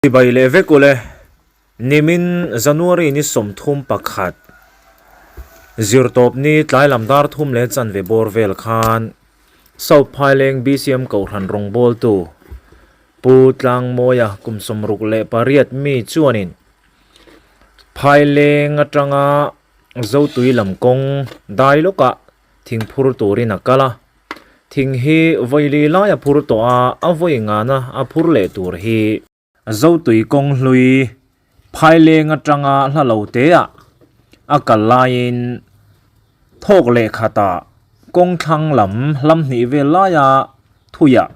Chibai leh vek ule, nimin January ni 31, zirtawp ni tlai lam dar thum leh chanve bawr vel khan South Phaileng BCM Kohhran rawngbawltu Pu Tlangmawia kum 68 mi chuanin Phaileng atanga Zotui lam kawng dai lawkah thing phur turin a kal a. Thing hi vawi li lai a phur tawh a, a vawi ngana a phur leh tur hi. Zotui kawng hlui Phaileng atanga hla lo teah a kal laiin thawk leh khatah kawng thlang lam hlam hnih vel laia thuiah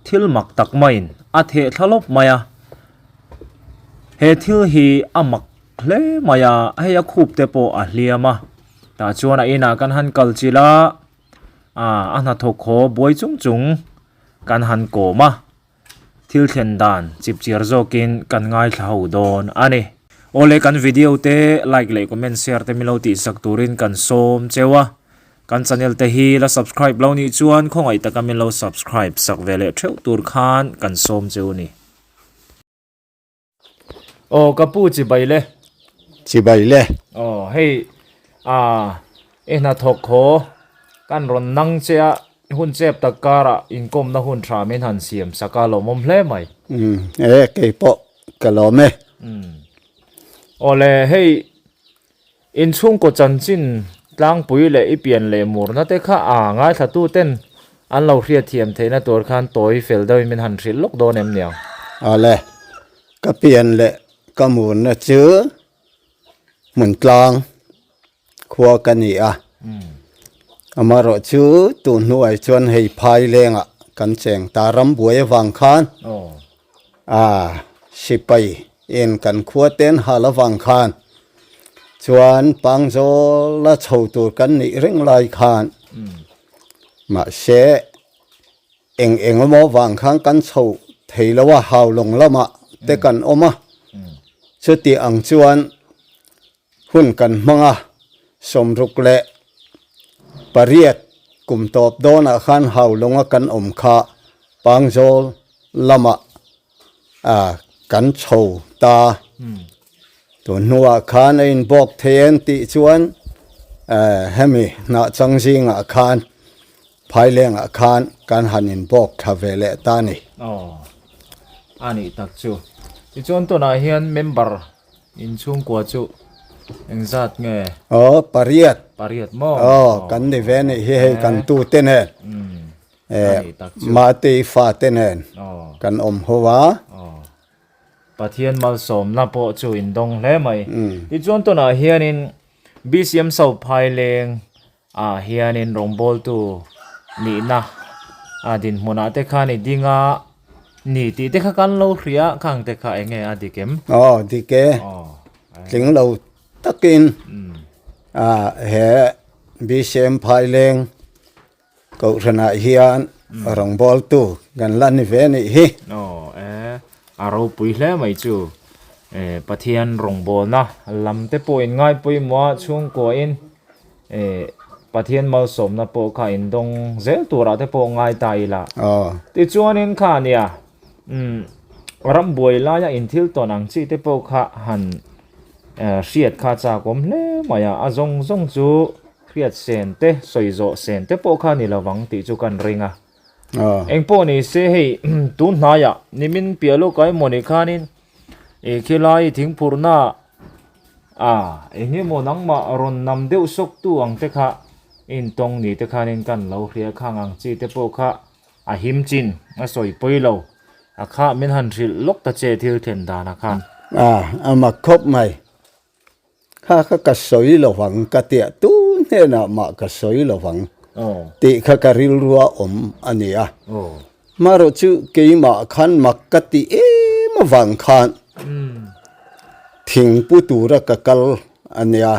thil mak tak maiin a theh thla lawp mai a. He thil hi a mak hle mai a, hei a khup te pawh a hliam a, tah chuan a inah kan han kal chilh a. A hnathawk haw buai chung chung kan han kawm a, thil thlen dan chip chiar zawkin kan ngaithla ho dawn a ni. Awle kan video te like leh comment share te milo tihsak turin kan sawm cheu a, kan channel te hi la subscribe lo nih chuan khawngaih taka milo subscribe sak ve leh theuh tur khan kan sawm cheu a ni. Aw ka pu chibai le. Chibai le. Aw hei a i hnathawk haw kan rawn nang che a hun chep tak karah inkawmna hun tha min han siam sak a lawmawm hle mai. Umm e kei pawh ka lawm e. Umm aw le hei Inchhungkaw chanchin tlangpui leh i pian leh murna te kha a ngaithlatu ten an lo hriatthiam theihna tur khan tawi fel deuhin min han hrilh lawk dawn em niang? Awle, ka pian leh ka murna chu hmun tlang khua ka ni a, amaherawh chu tun hnuai chuan hei phai lengah kan cheng ta ram buai avang khan A sipai in kan khua ten hal avang khan chuan Pangzawl a chho tur kan nih reng lai khan mahse eng eng emaw vang khan kan chho thei lo a Haulawng lamah te kan awm a chuti ang chuan Hun kan hmang a, 68 kum tawp dawnah khan Haulonga kan awm kha Pangzawl lamah kan chho ta. Tun hnuah khan a inbawk thei en tih chuan hemi hnahchang zingah khan Phailengah khan kan han inbawk thla ve leh ta a ni. Aw, a nih tak chu. Tichuan tunah hian member Inchhungkua chu engzat nge? Aw, pariat. Pariat maw? Aw, kan ni ve nih hi hei kan tu te nen. Anih tak chu. Mate fa te nen kan awm ho a. Aw. Pathian malsawmna pawh chu indawng hle mai. Tichuan tunah hianin BCM South Phaileng ah hianin rawngbawltu nihna a dinhmunah te khan i ding a ni tih te kha kan lo hria khang te kha eng nge a dik em? Aw dik e, tling lo takin a he BCM Phaileng Kohhranah hian rawngbawltu kan la ni ve nih hi. Aw e, a ropui hle mai chu. E, Pathian rawngbawlna lam te pawh in ngai pawimawh a, chhungkuain e, Pathian malsawmna pawh kha in dawng zel turah te pawh ngai ta ila. Aw. Tichuanin kha nia, umm, rambuai laia in thil tawn ang chi te pawh kha han hriat kha chakawm hle mai a, a zawng zawng chu Hriat sen te, sawi zawh sen te pawh kha ni lovang tih chu kan ring a. Eng pawh ni se hei tun hnaiah nimin piah lawk a emaw ni khanin i khilai thingphurhna a eng emaw nangmah rawn nam deuh sawk tu ang te kha intawng ni te khanin kan lo hria khang ang chi te pawh kha a him chin a sawi pawi lo a kha min han hrilh lawk ta che thil thlen dan a kha. A, a mak khawp mai. Kha kha ka sawi lo vang ka tia tun hnenah mah ka sawi lo vang tih kha ka rilrua awm a ni a. Hmarawh chu keimah khan mak ka ti em avang khan thingpu tura ka kal a nia.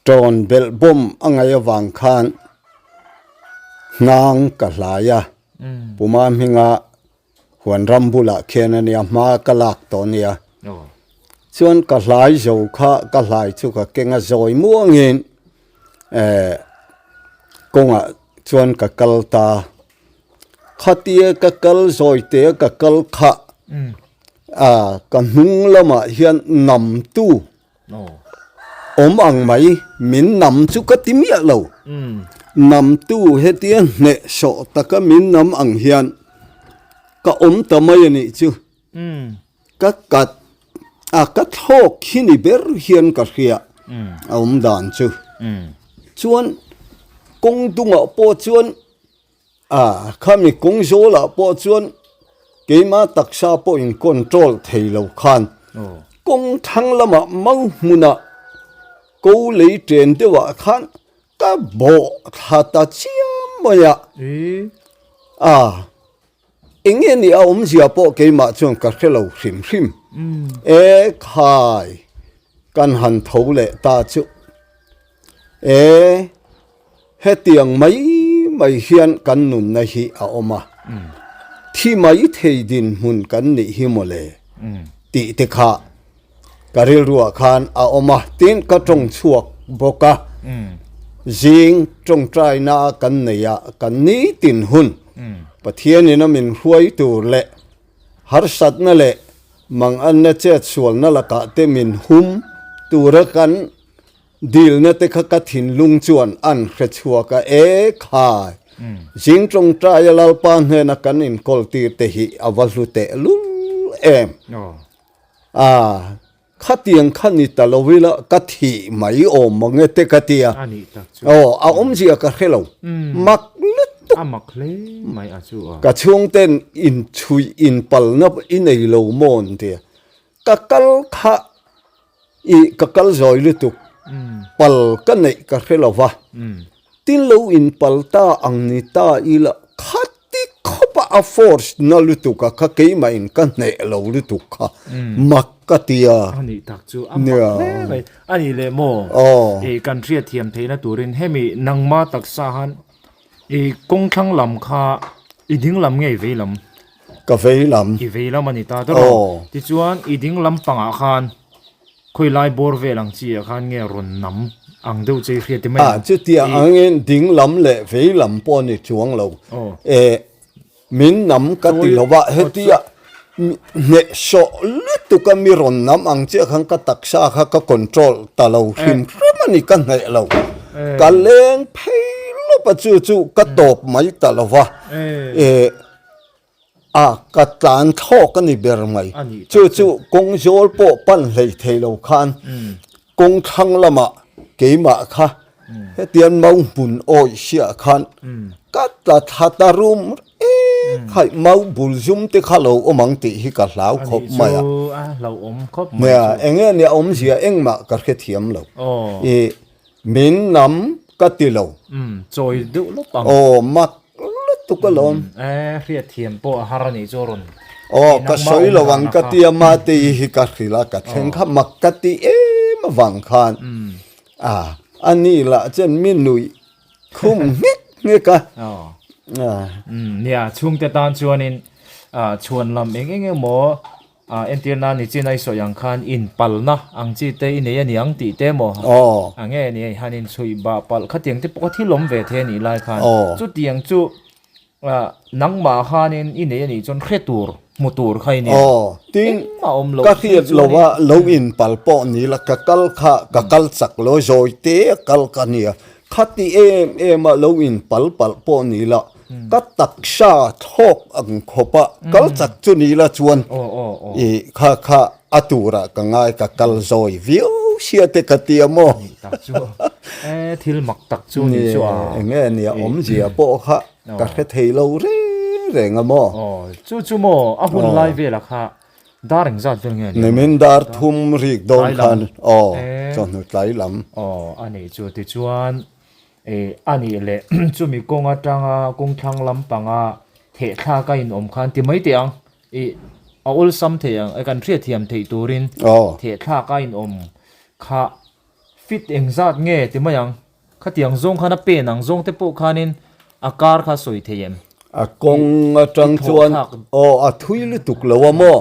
Tawn belh bawm a ngaih avang khan hnang ka hlai a, Puma hminga Huan ram bulah khian a nia, hma ka lak tawh a nia. Chuan ka hlai zo kha ka hlai chu ka keng a zawi muangin eh kawngah chuan ka kal ta. Khatia ka kal zawi te a ka kal kha. A ka hnung lamah hian namtu awm ang mai min nam chu ka ti miah lo. Namtu hetia hnehsawh taka min nam ang hian ka awm ta mai a nih chu. Ka kat a ka thlawk hi ni ber hian ka hria a awm dan chu. Chuan kawng dungah pawh chuan A, khami kawng zawlah pawh chuan keima taksa pawh in control thei lo khan kawng thlang lamah mau hmunah ko lei chen deuhah khan ka bawh thla ta chiam mai a. A, eng nge ni a awmzia pawh keimah chuan ka hre lo hrim hrim. E khai, kan han tho leh ta chu. E, hetiang mai mai hian kan nunna hi a awm a, thi mai thei dinhmun kan nih hi mawle tih te kha ka rilruah khan a awm a, tin ka tawng chhuak bawk a, zing tawngtaina kan nei a, kan nitin hun Pathianin a min hruai tur leh harsatna leh manganna chetsualna lakah te min hum tura kan Dilna te kha ka thinlung chuan an hre chhuak a, E khai! Zing tawngtaia Lalpa hnena kan inkawl tir te hi a va hlu teh lul em! A, khatiang kha ni ta lo ila ka thih mai awm mang e te ka ti a. Aw, a awmzia ka hre lo. Mak lutuk! A mak hle mai a chu a. Ka chhungten inchhuih inpalna i nei lo maw an ti a. Ka kal kha i ka kal zawi lutuk pal ka neih ka hre lo va, tin lo in pal ta ang ni ta ila khati khawp a a force na lutuk a kha keimah in ka hneh lo lutuk kha mak ka ti a. A nih tak chu a mak hle mai. A nih leh maw i kan hriatthiam theihna turin hemi nangma taksa han i kawngthlang lam kha i ding lam nge i vei lam? Ka vei lam. I vei lam a ni ta tawh rawh. Tichuan i ding lam pangah khan khawi lai bawr vel ang chi ah khan nge rawn nam ang deuh che i hriat ti mai ang. Ah chutia angin ding lam leh vei lam pawh a ni chuang lo. E min nam ka ti lo va hetia hnehsawh lutuk a mi rawn nam ang chiah khan ka taksa kha ka control ta lo hrim hrim a ni ka hneh lo. Ka leng phei lawp a chu chu ka tawp mai ta lo va. E A, ka tlan thlawk a ni ber mai. Chu chu kawng zawl pawh pan hlei thei lo khan kawng thlang lamah keimah kha hetian mau hmun awih siah khan ka tla thla ta rum em khai mau bul zum te kha lo awm ang tih hi ka hlau khawp mai a. Nia, eng nge nia awmzia engmah ka hrethiam lo. I Min nam ka ti lo. Umm chawi deuh lawp ang. Aw mak lutuk alawm. Umm e hriat thiam pawh a har a nih chu rawn. Aw ka sawi lo ang ka tia Matei hi ka hrilh a ka thleng kha mak ka ti em avang khan a a ni lah chuan mi nuih khum nghek nghek a. Umm nia chhungte tan chuanin chhuan lam eng eng emaw A entir nan ni chin a i sawi ang khan inpalna ang chi te i nei a niang tih te maw? A nge ni hei han inchhuih bah palh khatiang te pawh kha thil awm ve thei a nih lai khan chutiang chu nangmah khanin i nei a nih chuan hre tur hmu tur kha i nia. Engmah awm loh ka hriat lo a lo inpal pawh ni la ka kal kha ka kal chak lo zawi te a kal ka nia Khati em em a lo in pal palh pawh ni la, ka taksa thlawk ang khawp a kal chak chu ni la chuan i kha kha a turah ka ngai ka kal zawi viau sia te ka ti a maw? Ni tak chu e thil mak tak chu ni chu a. Eng nge nia awmzia pawh kha ka hre thei lo reng reng a maw? Aw chu chu maw a hun lai velah kha Dar engzat vel nge ni? Nimin dar thum rik dawn khan aw chawhnu tlai lam. Aw a nih chu tichuan eh a nih leh chumi kawng atanga kawngthlang lampanga thehthlak a inawm khan ti mai teh ang ih a awlsam thei ang kan hriatthiam theih turin thehthlak a inawm kha fit engzat nge ti mai ang. Khatiang zawng khan a pen ang zawng te pawh khanin a kar kha sawi thei em? A kawng atang chuan aw a thui lutuk lo a maw?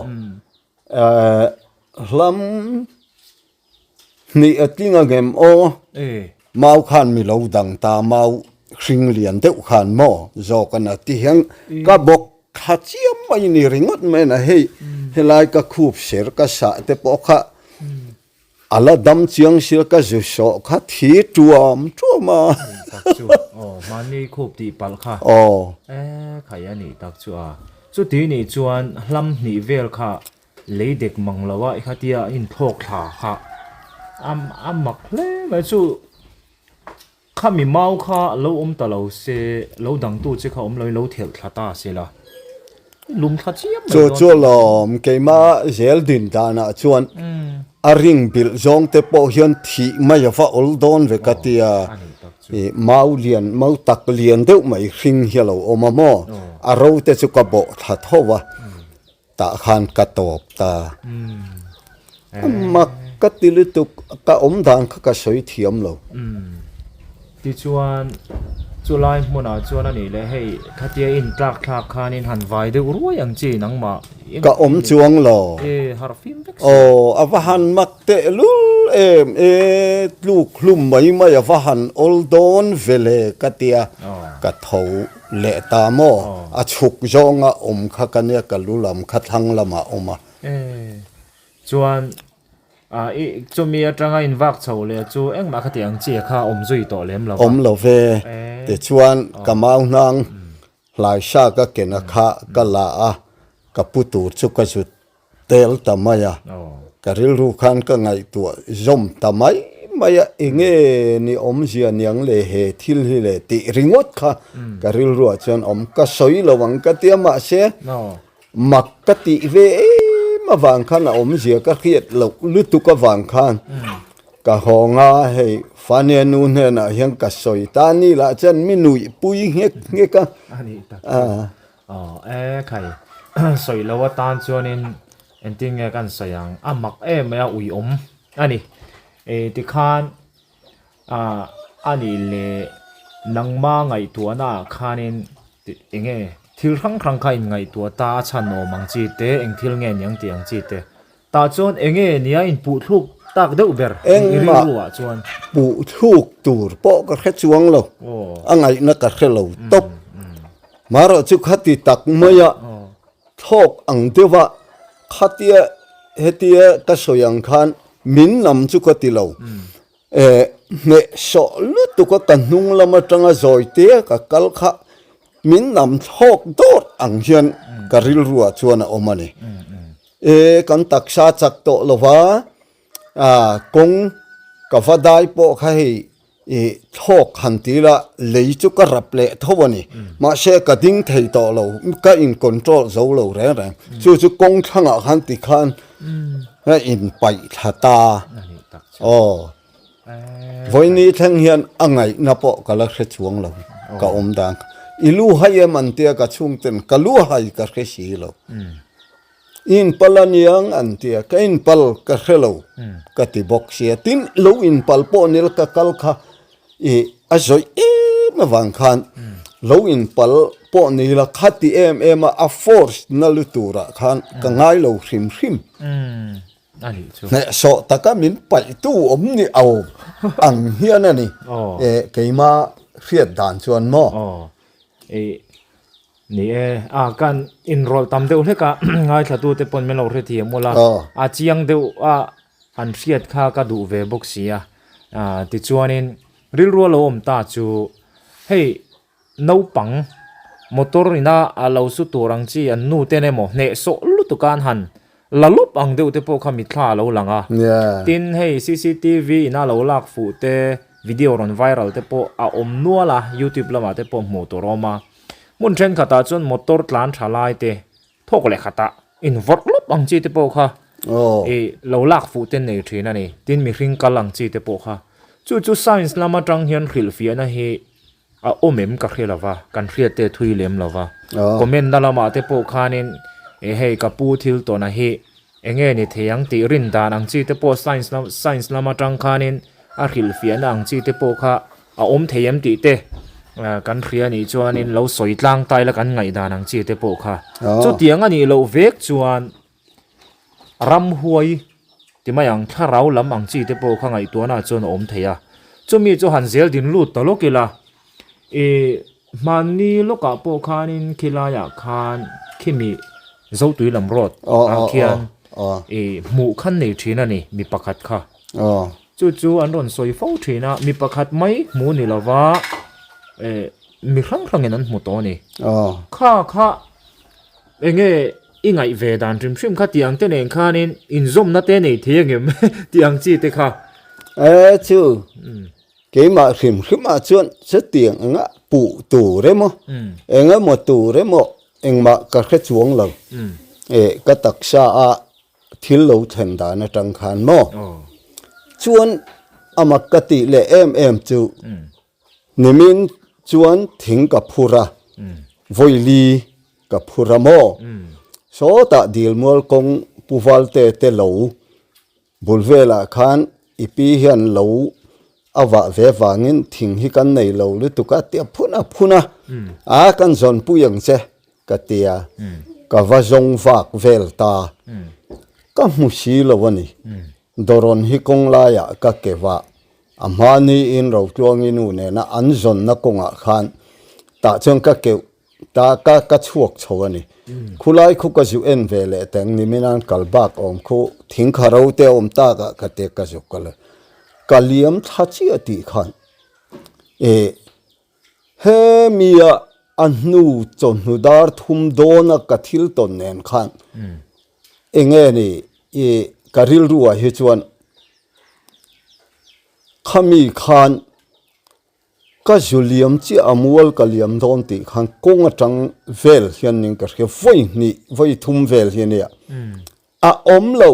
Hlam hnih a tling ang em aw? Mau khan mi lo dang ta mau hring lian deuh khan maw zawk a na ti hian ka bawk thla chiam mai ni ringawt mai na hei. Helai ka khup ser ka sah te pawh kha a la dam chiang sia ka zu sawh kha thi tuam tuam a. Tak chu aw mahni khup tih palh kha. Aw. E khai a nih tak chu a. Chuti nih chuan hlam hnih vel kha lei dek mang lo a i khatia a inthlawk thla kha a a mak hle mai chu. Khami mau kha lo awm ta lo se, lo dangtu che kha awm lo in lo thelh thla ta se la, i lum thla chiam mai Chu dawn chu tih. lawm, keimah zel din danah chuan a ring bilh zawng te pawh hian thih mai a va awl dawn ve ka ti a, i mau lian, mau tak lian deuh mai hring hi a lo awm a maw, a ro te chu ka bawh thla tho a, Tah khan ka tawp ta. Mak ka ti lutuk, ka awm dan kha ka sawi thiam lo. Tichuan, chulai hmunah chuan a nih leh hei khatia in tlak thlak khanin han vai deuh ruai ang chi nangmah. Ka awm chuang lo. E, harh fim vek si. Aw, a va han mak tehlul em e, tluk hlum mai mai a va han awl dawn ve le ka tia, ka tho. Leh ta maw? A chhuk zawnga awm kha ka nia, ka lu lam kha thlang lamah a awm a. E, chuan i chumi atanga in vak chho leh chu engmah kha tih ang chi kha awm zui tawh lem lo va. Awm lo ve. Tichuan ka mau hnang hlaisa ka kena kha ka la a, ka pu tur chu ka zut tel ta mai a, ka rilru khan ka ngaihtuah zawm ta mai mai a, enge ni awmzia niang le he thil hi le tih ringawt kha ka rilruah chuan awm ka sawi lo ang ka tia mahse mak ka tih ve em avang khan a awmzia ka hriat loh lutuk avang khan ka hawng a, hei Fania nu hnenah hian ka sawi ta ni lah chuan mi nuihpui nghek nghek a. Aw e khai sawi lo atan chuanin engtin nge kan sawi ang a mak em mai a ui awm a ni e tikhan ah a nih leh nangma ngaihtuahna ah khanin eng nge thil hrang hrang kha in ngaihtuah ta a chhan awm ang chi te eng thil nge niang tih ang chi te tah chuan eng nge nia in puh thluk tak deuh ber i rilru ah chuan. Puh thluk tur pawh ka hre chuang lo a ngaihna ka hre lo tawp. Marawh chu khati tak maia thlawk ang deuha khatia hetia ka sawi ang khan min lam chu ka ti lo. Eh hneh sawh lutuka ka hnung lam atanga zawi te ka kal kha min lam thlawk dawt ang hian ka rilruah chuan a awm a ni. Eh kan taksa chak tawh lova ah kawng ka va dai pawh kha hei I thlawk han ti ila lei chu ka rap leh tho a ni. Mahse ka ding thei tawh lo, ka in control zo lo reng reng. Chu chu kawng thlangah khan ti khan a in paih thla ta. Aw. Vawiini thleng hian a ngaihna pawh ka la hre chuang lo, ka awm dan. I lu hai em an tia ka chhungten ka lu hai ka hre si lo. I inpal a niang an ti a, ka inpal ka hre lo ka ti bawk sia, tin lo inpal pawh nil ka kal kha i a zawih em avang khan lo inpal pawh ni la kha ti em em a, a force na lu turah khan ka ngai lo hrim hrim. Hnehsawh taka min paihtu awm ni au ang hian a ni, keima hriat dan chuan maw. Ni e, a kan inrawlh tam deuh hlek a, ngaithlatute pawn min lo hrethiam ula, a chiang deuh a han hriat kha ka duh ve bawk si a, tichuanin rilru a lo awm ta chu hei naupang motor ina a lo su tur ang chi an nu ten emaw hnehsawh lutuk a an han la lawp ang deuh te pawh kha mitthla a lo lang a, tin hei cctv ina lo lak fuh te video rawn viral te pawh a awm nual a, youtube lamah te pawh hmuh tur a awm a. Hmun thenkhatah chuan motor tlan tha lai te thawk leh khatah invawrh lawp ang chi te pawh kha ih lo lak fuh te nei thin a ni. Tin mihring kal ang chi te pawh kha. Chu chu science lam atang hian hrilhfiahna hi a awm em ka hre lo va, kan hriat te thui lem lo va. Comment na lamah te pawh khanin eh hei ka pu thil tawna hi eng nge ni thei ang tih rin dan ang chi te pawh science lam science lam atang khanin a hrilhfiahna ang chi te pawh kha A awm thei em tih te kan hria anih chuanin lo sawi tlang ta ila kan ngaihdan ang chi te pawh kha. Chutiang anih loh vek chuan ramhuai ti mai ang thlarau lam ang chi te pawh kha ngaihtuahna chuan a awm thei a. Chumi chu han zel din lut ta lawk ila ih hmanni lawkah pawh khanin khilaiah khan khimi. Zotui lam road ah khian ih hmuh khan nei thin a ni mi pakhat kha. Chu chu an rawn sawi fo thin a, mi pakhat mai hmu ni lova eh mi hrang hrangin an hmu tawh a ni. Kha kha eng nge i ngaih ve dan hrim hrim kha tih ang te nen khanin inzawmna te nei thei angem tih ang chi te kha. E chu keimah hrim hrimah chuan chutiang anga puh tur emaw engemaw tur emaw engmah ka hre chuang lo. E ka taksa a thil lo thlen dan atang khan maw chuan a mak ka tih leh em em chu nimin chuan thing ka phur a vawili ka phur a maw sawtah dilmual kawng pu valte te lo bul velah khan i pi hian lo a vah ve vangin thing hi kan nei lo lutuk a tia phun a phun a a kan zawnpui ang che Ka ti a, ka va zawng vak vel ta. Ka hmu si lo a ni. Dawrawn hi kawng laiah ka ke vah. A hmaniin Rotluangi nu nena an zawnna kawngah khan tah chuan ka keuh ta ka ka chhuak chho a ni. Khulai khu ka zu en ve leh teng nimin an kal bak awm khu thing kha ro te awm takah ka ti ka zu kal a. Ka liam thla chiah tih khan eh He mia a hnu chawhnu dar thum dawna ka thil tawn nen khan enge ni i ka rilruah hi chuan khami khan ka zu liam chiah a mual ka liam dawn tih khan kawng atang vel hian ning ka hria vawi hnih vawi thum vel hi ania a awm lo.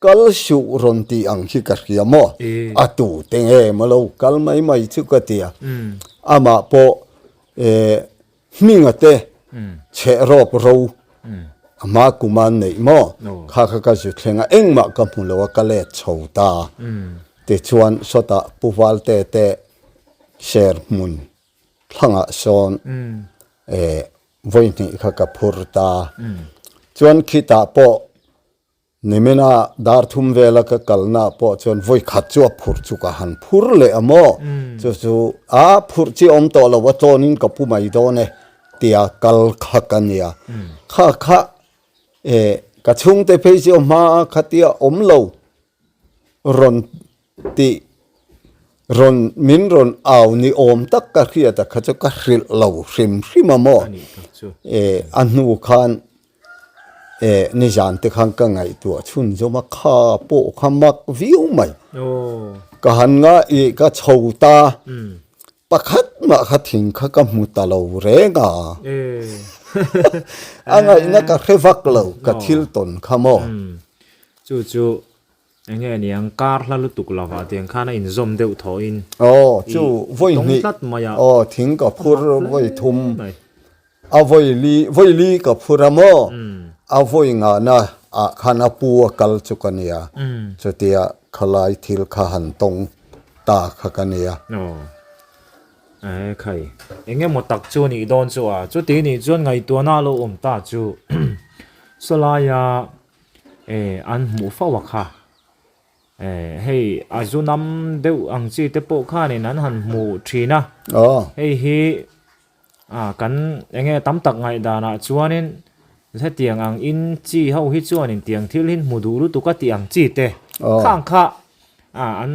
Kal suh rawn tih ang hi ka hria maw? A tu te nge maw lo kal mai mai chu ka ti a. Amah pawh hminga te chheh rawp ro a hma kum a neih maw? Kha kha ka zu thleng a, engmah ka hmu lo a, ka let chho ta. Tichuan sawtah Pu Valte te ser hmun thlangah sawn vawi hnih kha ka phur ta. Chuan khitah pawh Nimina dar thum vela ka kalna pawh chuan vawi khat chu a phurh chu ka han phur leh a maw? Chu chu a phurh chi awm tawh lo a tlawnin ka pu mai dawn e tia kal kha ka nia. Kha kha e ka chhungte phei chu hma khatia awm lo rawn tih rawn min rawn au ni awm tak ka hriat a kha chu ka hrilh lo hrim hrim a maw? E a hnu khan Eh, nizan te khan ka ngaihtuah chhun zawm a, kha pawh kha mak viau mai. Ka han nga i ka chho ta, pakhat mah kha thing kha ka hmu ta lo reng a. A ngaihna ka hre vak lo, ka thil tawn kha maw. Chu chu eng nge niang, kar hla lutuk lovah tiang khan a inzawm deuh thawhin i tawng tlat mai a. Aw, thing ka phur vawi thum. A vawi li, vawi li ka phur a maw? A vawi ngahna ah khan a pu a kal chu ka nia. Chutia khalai thil kha han tawng ta kha ka nia. Aw. E khai. Eng emaw tak chu nih dawn chu a. Chuti nih chuan ngaihtuahna a lo awm ta chu sawlaia e an hmuh fo a kha. E hei a zu nam deuh ang chi te pawh khanin an han hmu thin a. Hei hi A kan enge tam tak ngaihdanah chuanin hetiang ang in chi ho hi chuanin tiang thil hi hmu duh lutuk a tih ang chi te khang kha a an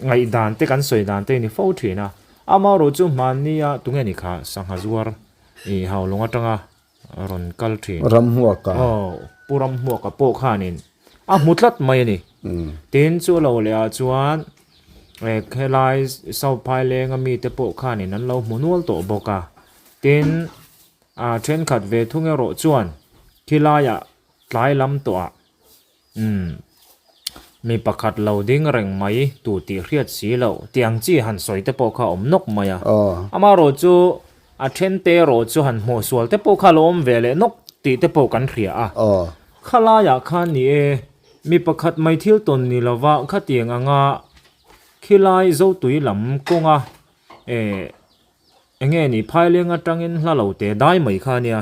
ngaihdan te kan sawi dan te a ni fo thin a. Amaherawh chu hmannia tunge ni kha sangha zuar ih haulawng atanga rawn kal thin. Ramhmuaka. Aw Pu Ramhmuaka pawh khanin a hmu tlat mai a ni. Tin chu lo leh ah chuan eh helai South Phaileng a mite pawh khanin an lo hmu nual tawh bawk a. Tin ah thenkhat ve thung erawh chuan khilaiah tlai lam tawh ah umm mi pakhat lo ding reng mai tu tih hriat si loh tiang chi han sawi te pawh kha a awm nawk mai a. Amaherawh chu a then te erawh chu han hmuh sual te pawh kha a lo awm ve leh nawk tih te pawh kan hria a. Khalaiah khan ni e, mi pakhat mai thil tawn ni lova khatiang anga khilai Zotui lam kawnga eh Enge ni phaileng atangin hla lo te dai mai kha ania.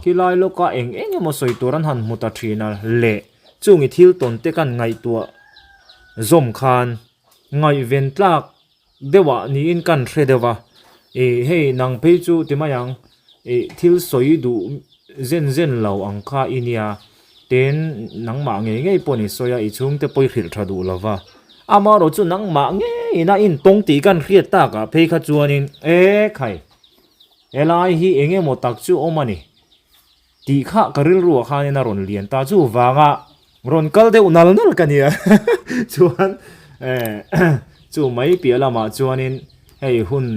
Khilai lawka eng eng emaw sawi tur an han hmu ta thin a leh chung i thil tawn te kan ngaihtuah zawm khan ngaihven tlak deuhah niin kan hre deuh a. Ih hei nang phei chu ti mai ang ih thil sawi duh. zen zen lo ang kha i nia. Tin, nangmah ngei ngei pawh ni sawi a, i chhungte pawh i hrilh tha duh lo va. Amaherawh chu nangmah ngeiin a intawng tih kan hriat takah phei kha chuanin, E khai, helai hi eng emaw tak chu awm a ni tih kha ka rilruah khanin a rawn lian ta. Chuvanga rawn kal deuh nal nal ka nia. Chuan, chu mai piah lamah chuanin hei hun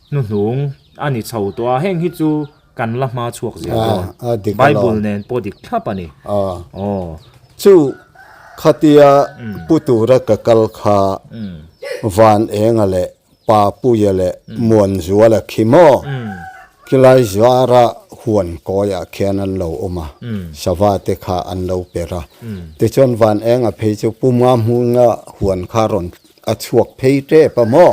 hnuhnung a ni chho tawh a, heng hi chu kan la hma chhuak zel dawn. Bible nen pawh dik thlap a ni. Aw. Chu khatia pu tura ka kal kha Van Enga leh Papuia leh Muanzuala khi maw khilai zara huan kawiah khian an lo awm a, sava te kha an lo per a. Tichuan Van Enga phei chu Pu Mahmuna huan kha rawn a chhuak phei tep a maw?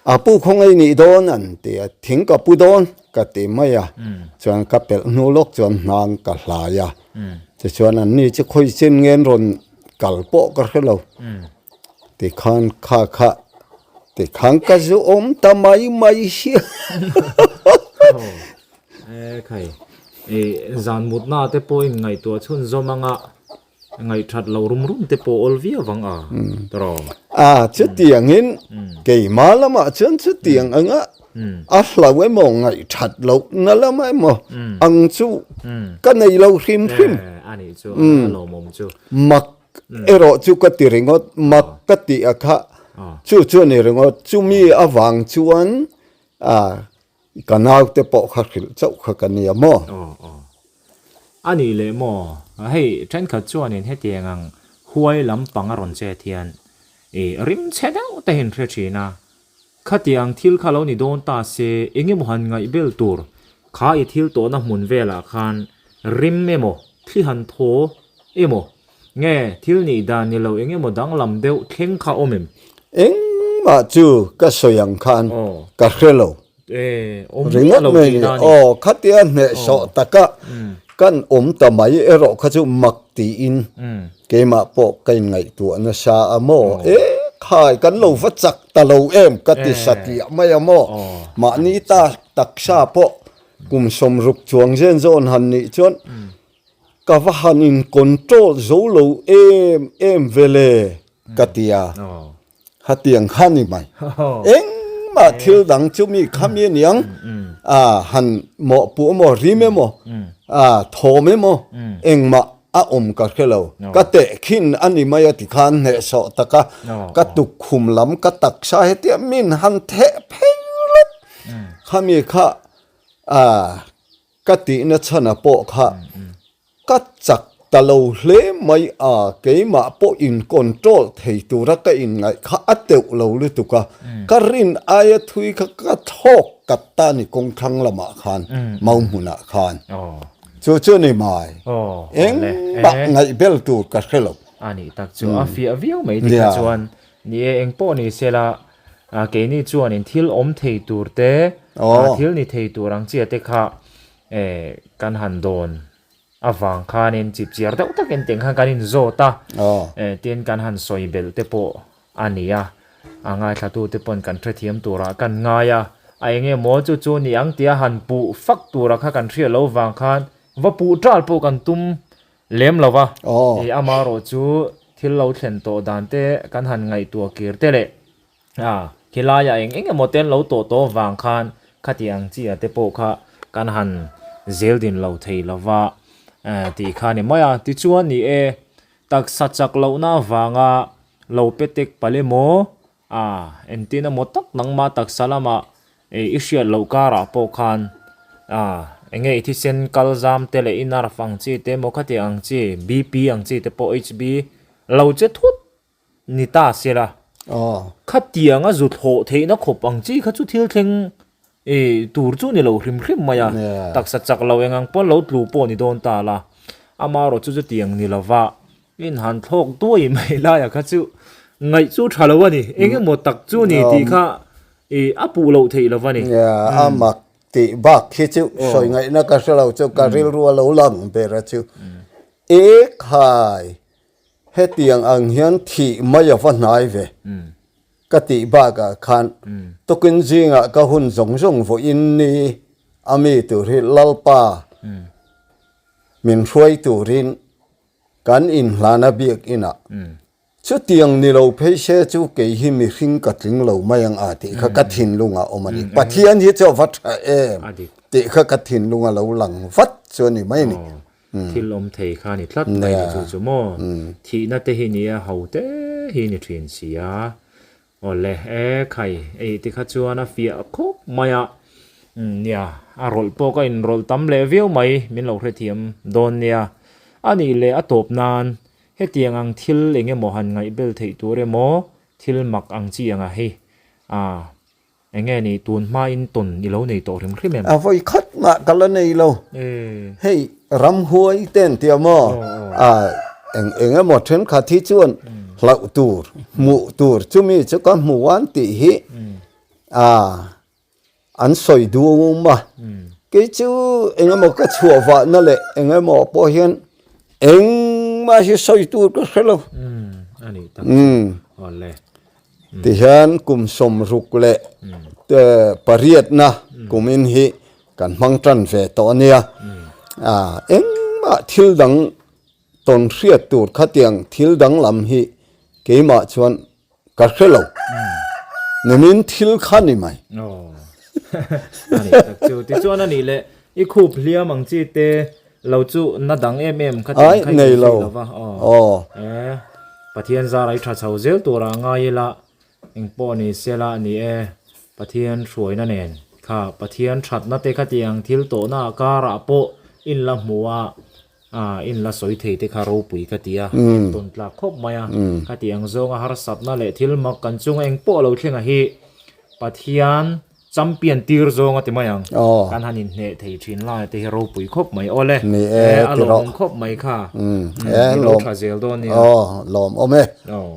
A pu khawngaih nih dawn an ti a, thing ka pu dawn ka ti mai a, chuan ka pelh hnu lawk chuan hnang ka hlai a, tichuan an ni chu khawi chin nge an rawn kal pawh ka hre lo, tikhan kha kha tikhan ka zu awm ta mai mai hi E khai, zan mutna te pawh in ngaihtuah chhunzawm anga. Ngaihthat lo rum rum te pawh awl viau vang a tawrh aw. A chutiangin keimah lamah chuan chutiang anga a hlau emaw ngaihthat loh na lamah emaw ang chu ka nei lo hrim hrim. A nih chu a lawmawm chu. Mak erawh chu ka ti ringawt, mak ka tih a kha chu chu a ni ringawt. Chumi avang chuan Ka naute pawh kha hrilh chauh kha ka nia maw? Aw aw. A nih leh maw? Hei thenkhat chuanin hetiang ang huai lampang a rawn chet hian i rim chhe deuh te hian hre thin a. Khatiang thil kha lo ni dawn ta se eng emaw han ngaih bel tur kha i thil tawhna hmun velah khan rim emaw thli han thaw emaw nge thil nih dan ni lo eng emaw danglam deuh thleng kha awm em? Engmah chu ka sawi ang khan ka hre lo. Ringawt mai ni. Aw, khatia hnehsawh taka kan awm ta mai erawh kha chu mak tiin keimah pawh ka inngaihtuah nasa a maw? E khai, kan lo va chak ta lo em ka ti satliah mai a maw? Mahni ta taksa pawh kum 60 chuang zen zawn han nih chuan Ka va han in control zo lo em em ve le ka ti a, hetiang kha ni mai. Engmah thil dang chu mi kha mi aniang a han mawhpuh emaw rim emaw a thawm emaw engmah a awm ka hre lo. Ka tehkhin a ni mai a ti khan hnehsawh taka ka tukkhum lam ka taksa hetia min han theh phei lawk khami kha a Ka tihna chhana pawh kha ka chak ta lo hle mai a, keimah pawh in control thei tura ka inngaih kha a teuh lo lutuk a, ka rin aia thui kha ka thlawk kat ta ni kawngthlang lamah khan, mau hmunah khan. Chu chu ni mai, engmah ngaih bel tur ka hre lo. A nih tak chu a fiah viau mai tikha chuan ni e, engpawh ni sela Keini chuanin thil awm thei tur te, thil ni thei tur ang chiah te kha kan han dawn avang khanin chipchiar deuh takin teng khan kan inzawt a, tin kan han sawi belh te pawh a ni a, a ngaithlatu te pawn kan hrethiam turah kan ngai a, a eng emaw chu chu ni ang tia han puh fak tura kha kan hriat loh vang khan va puh ṭal pawh kan tum lem lo va, amaherawh chu thil lo thlen tawh dan te kan han ngaihtuah kir te leh a khilaiah eng eng emaw te an lo tawh tawh vang khan khati ang chi ah te pawh kha kan han zel din lo thei lo va tih kha a ni mai a. Tichuan ni e, taksa chak lohna avanga lo pe tek palh emaw a entin emaw tak nangmah taksa lamah i hriat loh karah pawh khan a enge i thisen kal zam te leh i nerve ang chi te emaw khati ang chi BP ang chi te pawh HB lo che thut ni ta se la khatiang a zu thlawh theihna khawp ang chi kha chu thil thleng tur chu ni lo hrim hrim mai a taksa chak lo eng ang pawn lo tlu pawh ni dawn ta la amaherawh chu chutiang ni lova In han thlawk duai mai laia kha chu ngaih chu tha lo a ni. Eng emaw tak chu ni tih kha i a puh loh theih lo a ni. A mak tih bak khi chu sawi ngaihna ka hre lo chu ka rilru a lo lang ber a chu. E khai, hetiang ang hian thih mai a va hnai ve ka tih bakah khan tukin zingah ka hun zawng zawng vawiin ni a mi tur hi Lalpa. Min hruai turin kan inhlana biakinah Chutiang ni lo phei se chu kei hi mihring ka tling lo mai ang a tih kha ka thinlung a awm a ni. Pathian hi chu a va tha em tih kha ka thinlung a lo lang vat chu a ni mai a ni. Thil awm thei kha a ni tlat mai ni chu chu maw. Thihna te hi nia ho te hi ni thin si a. Awle e khai ei te kha chuan a fiah khawp mai a. Nia a rawlh pawh ka inrawlh tam leh viau mai min lo hrethiam dawn nia. A nih leh a tawp nan Hetiang ang thil eng emaw han ngaihbel theih tur emaw thil mak ang chi anga hei ah eng nge ni tun hma in tawn i lo nei tawh hrim hrim em? A vawi khat mah ka la nei lo. Hei ramhuai te an tia maw? Ah eng eng emaw thenkhat hi chuan hlauh tur hmuh tur chumi chu ka hmu an tih hi ah An sawi duam a, kei chu eng emaw ka chhuah vahna leh eng emaw pawh hian engmah hi sawi tur ka hre lo. Tihian kum sawmruk leh pariatna kumin hi kan hmang tan ve tawh a nia. Engmah thil dang tawn hriat tur khatiang thil danglam hi keimah chuan Ka hre lo. Nimin thil kha ni mai. Aw. Ani tak chu. Tichuan ani leh i khup hliam ang chi te lo chu na dang em em kha tiang kha i nei lo va. Aw. E Pathian zar ai tha chho zel tur ah ngai ila engpawh ni sela ni e Pathian hruaina nen kha Pathian thatna te kha tiang thil tawhna karah pawh in la hmu a A in la sawi thei te kha ropui ka ti a, en tawn tlak khawp mai a. Ka tih ang zawnga harsatna leh thil mak kan chunga eng pawh lo thleng a hi Pathian champion tir zawng a ti mai ang. Kan han inhneh thei thin lai te hi ropui khawp mai. Awle, e a lawmawm khawp mai kha. I lo tha zel dawn nia. Aw, lawmawm e. Aw.